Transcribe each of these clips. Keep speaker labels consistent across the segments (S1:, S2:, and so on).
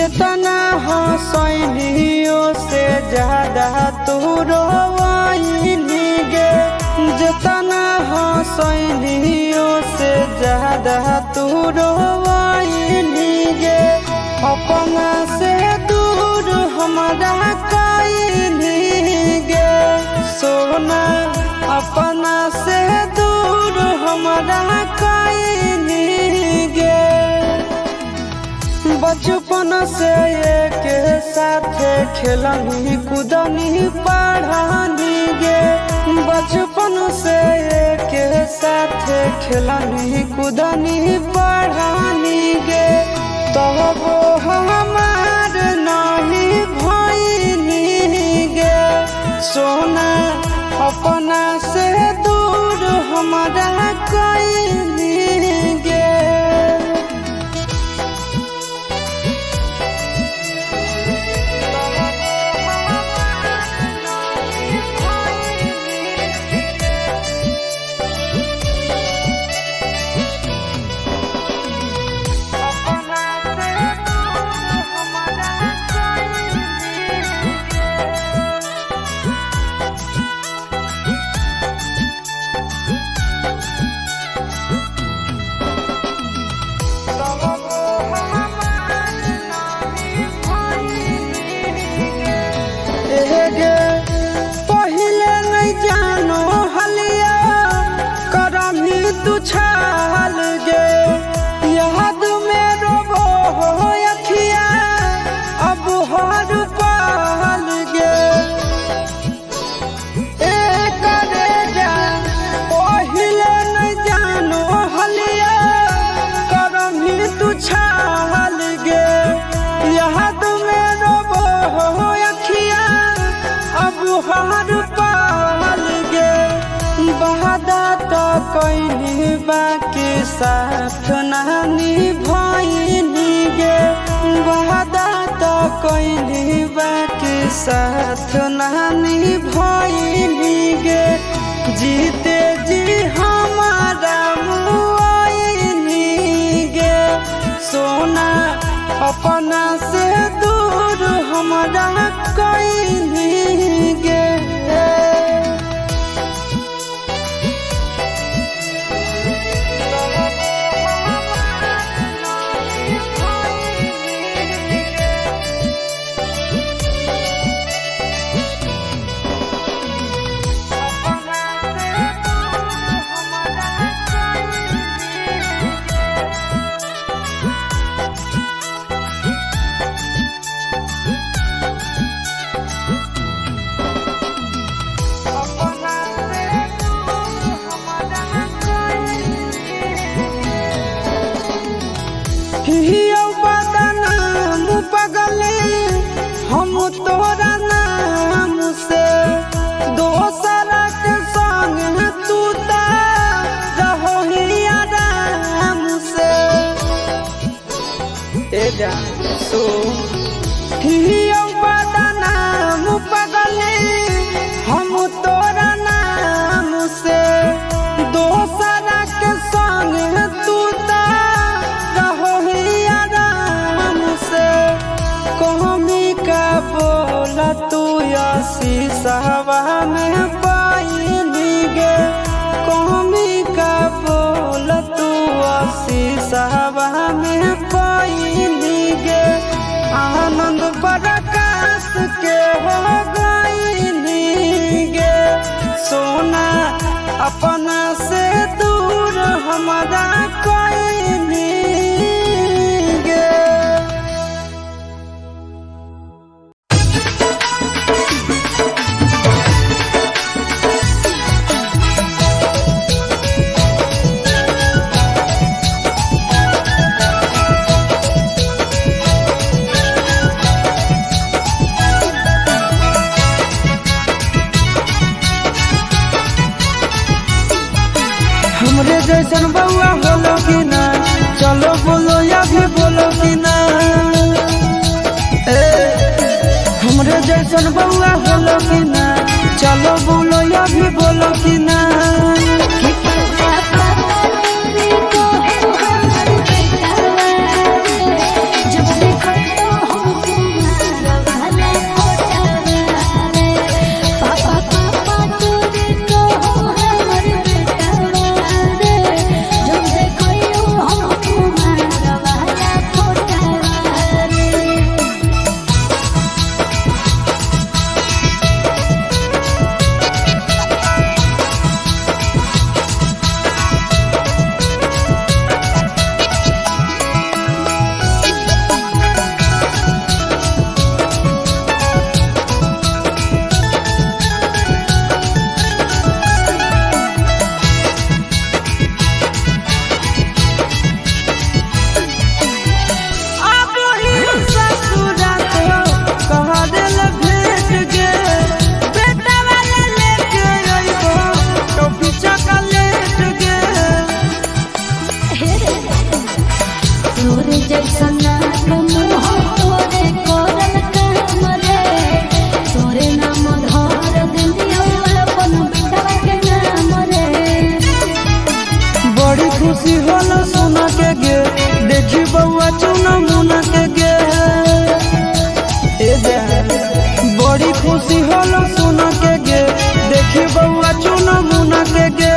S1: जितना हंसैनियो से ज्यादा तू रोवैनी गे, जितना हंसैनियो से ज्यादा तू रोवैनी गे। अपना से दूर हमारा कैनी गे सोना, अपना से दूर हमारा कैनी गे। बचपन से एक साथ खेलनी कूदनी पढ़ानी गे, बचपन से एक साथ खेलनी कूदनी पढ़ानी गे। तब हमार नहीं भइनी गे सोना, अपना से दूर हमारा कैनी गे। पहले नहीं जानो हलिया करमी तू छाल गे, याद में रोबो हो अखिया अब हर पाल गे। ए करे जा पहले नहीं जानो हलिया करमी तू छाल गे, याद में रोबो हो अखिया अब हर पाल गे। वादा तो कैनी बाकी साथ नानी भइनी गे, वादा तो कैनी बाकी साथ नानी भइनी गे। जीते जी हमारा मुआइनी गे सोना, अपना से दूर हमारा कैनी गे। पगले हम तोरा नाम से, दोसरा के संग तू ता रहो ही आराम से। ए जा सो नाम पगले हम तोरा नाम से, दोसरा के संग तू ता रहो ही आराम से। कमी का बोला तू शीशवा में पाइनी गे, कमी का बोला तू शीशवा में पाइनी गे। आनंद प्रकाश के हो गइनी गे सोना, अपना से दूर हमारा कैनी गे। हमरे जैसन बउआ होलो कि ना, चलो बोलो या भी बोलो कि ना। ए हमरे जैसन बउआ होलो कि ना, चलो बोलो या भी बोलो कि ना।
S2: जब देखो
S1: खुशी होलो सोना के गे, देखी बउआ चुना मुना के गे। ए जा बड़ी खुशी होलो सोना के गे, देखी बउआ चुना मुना के गे।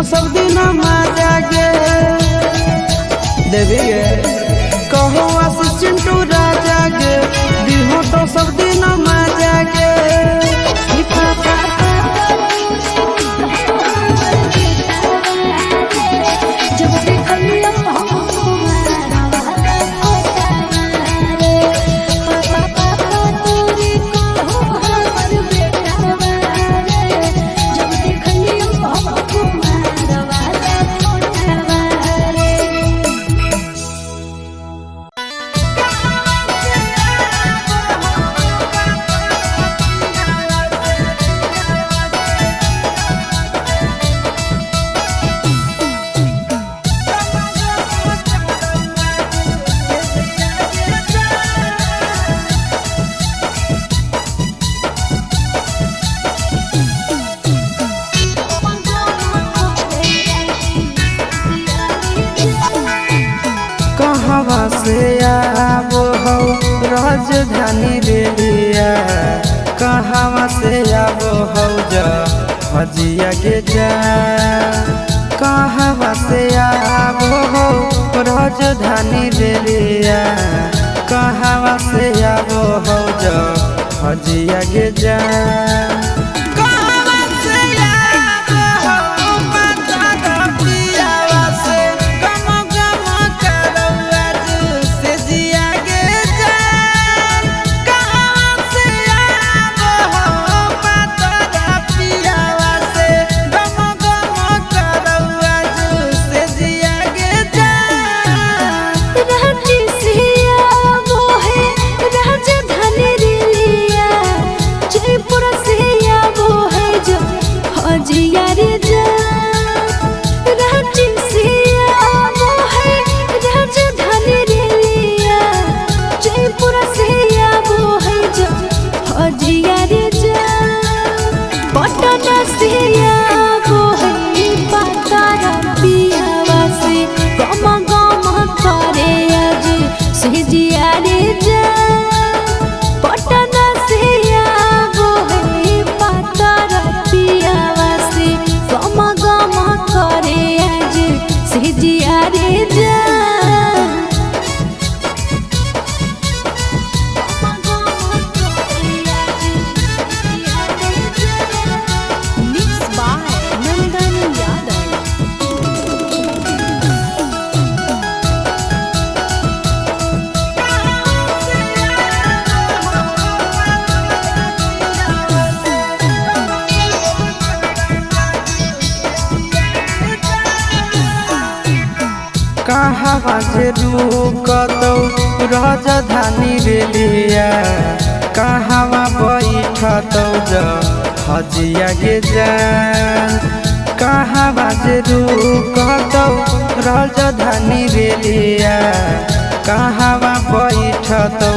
S1: सब दिन मजा गे देवी गे, कहो आस चिंटू राजा गे, दिहो तो सब दिन मजा गे। कहवा से आबो हो राजधानी रेलिया, कहवा से आबो हो जा हजिया के जा। कहवा से आबो हो राजधानी रेलिया, कहवा से आबो हो जा हजिया के जा। कहवा से रुकतौ राजधानी रेलिया, कहवा बैठतौ हजिया गे जान। कहवा से रुकतौ राजधानी रेलिया, कहवा बैठतौ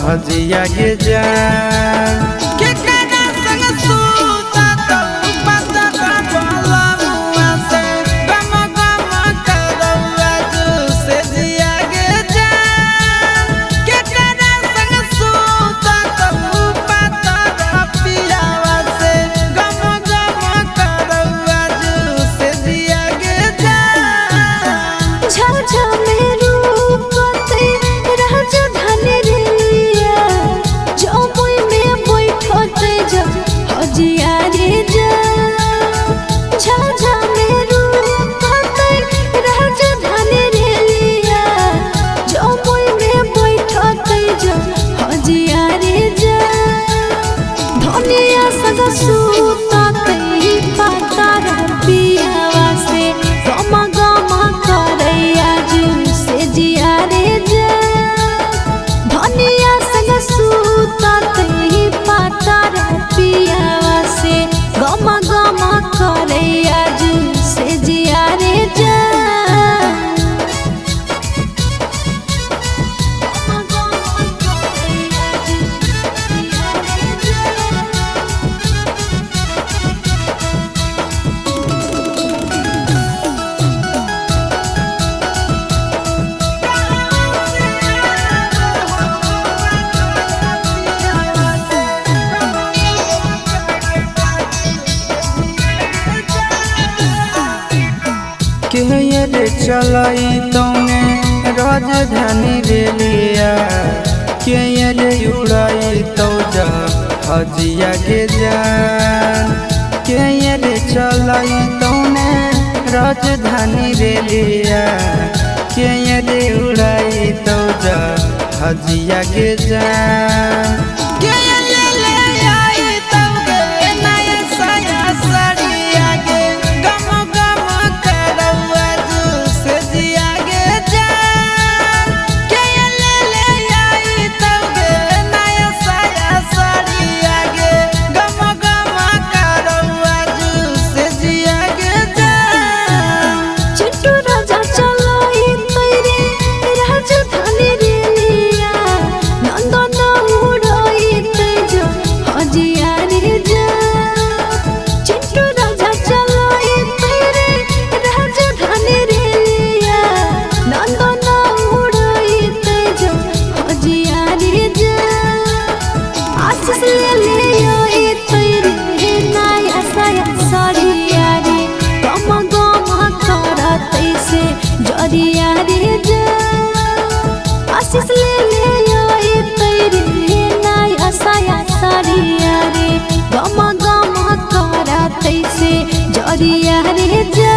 S1: हजिया गे जान। के संग
S2: संग सूतत ही पातर पियावा से गम गम करैया जू से जिया रे जा। धनिया संग सूतत ही पातर पियावा से गम गम करैया जू से जिया रे जा।
S1: के रे चलई तौने राजधानी रेलिया, के रे उड़ाई तो जा हजिया के जान। के रे चलई तौने राजधानी रेलिया, के रे उड़ाई तो जा हजिया के जान। के ले ले आई तो गे नया साया साड़िया गे, गम गम करौआ से जिया गे जान। के ले ले आई तो गे नया साया साड़िया गे, गम गम करौआ से जिया गे जान।
S2: चिंटू राजा चलाई तैरे राजधानी रेलिया, नंदन उड़ाई तेज हजिया रे जा। चिंटू राजा चलाई तैरे राजधानी रेलिया, नंदन उड़ाई तेज हजिया रे जा। आशीष ले ले आई तैरे नया साया साड़िया रे, गम गम करतै से जरिया रे जा। आशीष ले ले आई तैरे नया साया साड़िया रे, गम गम करतै से जरिया रे जा।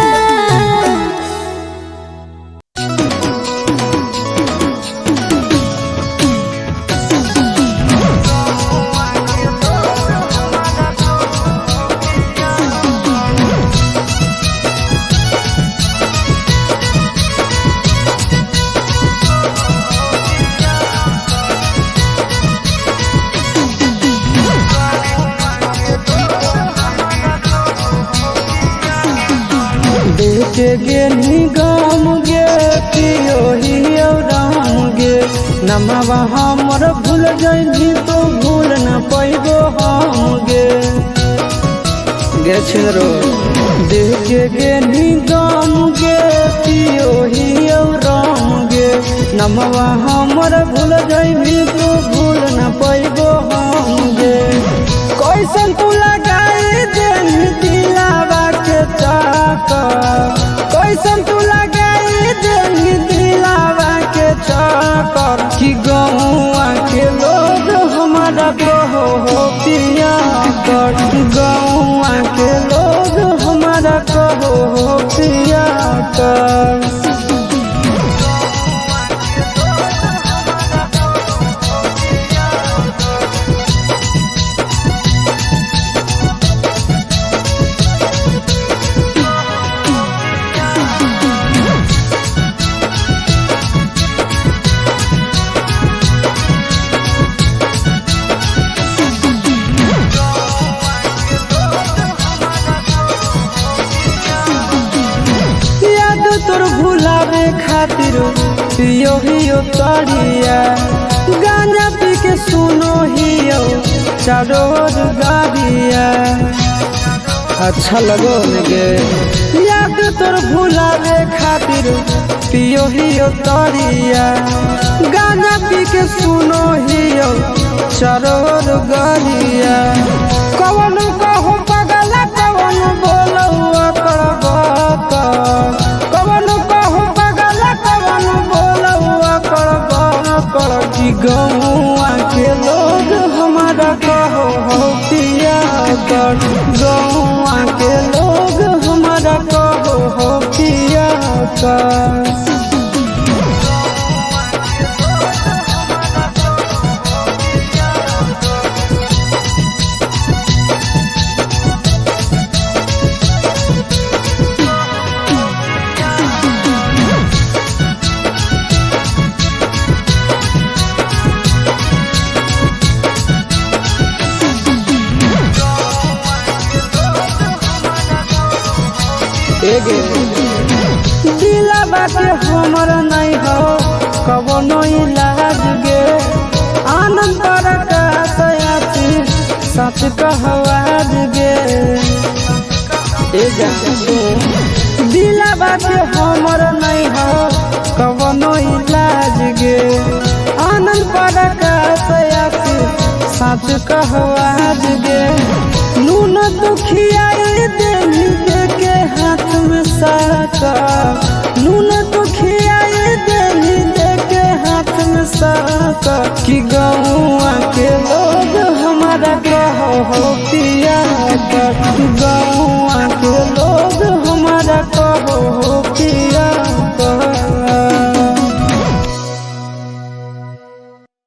S1: देख गे निगम गे पियो हियो राम गे, नमवा हमर भूल जइबी तो भूल न पैबो हम गे। गे छिनरो देख गे निगम गे पियो हियो राम गे, नमवा हमर भूल जइबी तो भूल न पैबो हम गे। कैसन तू लगाई देन दिलावा के चक्कर, कैसन तू लगाई देन दिलावा के चक्कर, कि गौआ के लोग हमारा कहो हो पिया कर, गौआ के लोग हमारा कहो हो पिया कर। याद तोर भुलावे खातिर पियो हियो तड़िया, गांजा पी के सुनो हियो चारों ओर गाड़िया। अच्छा लगो गे याद तोर भुलावे खातिर पियो हियो तड़िया, गांजा पी के सुनो हियो चारों ओर गाड़िया। कवन कहो पगला कवन बोलो कवन कहो पगला कवन बोलो कि गौआ के लोग हमारा कहो हो पिया कर, गौआ के लोग हमारा कहो हो पिया कर। एगे दिलवा के हमर नहीं हो कवनो इलाज गे। आनंद प्रकाश आती सच कहवाज गे। ए दिलवा के हमर नहीं हो कवनो इलाज गे। आनंद प्रकाश आती सच कहवाज गे। नून दुखियाई देली के हाथ में साका, नून दुखियाई देली के हाथ में साका। कि गौआ के लोग हमारा कहो हो।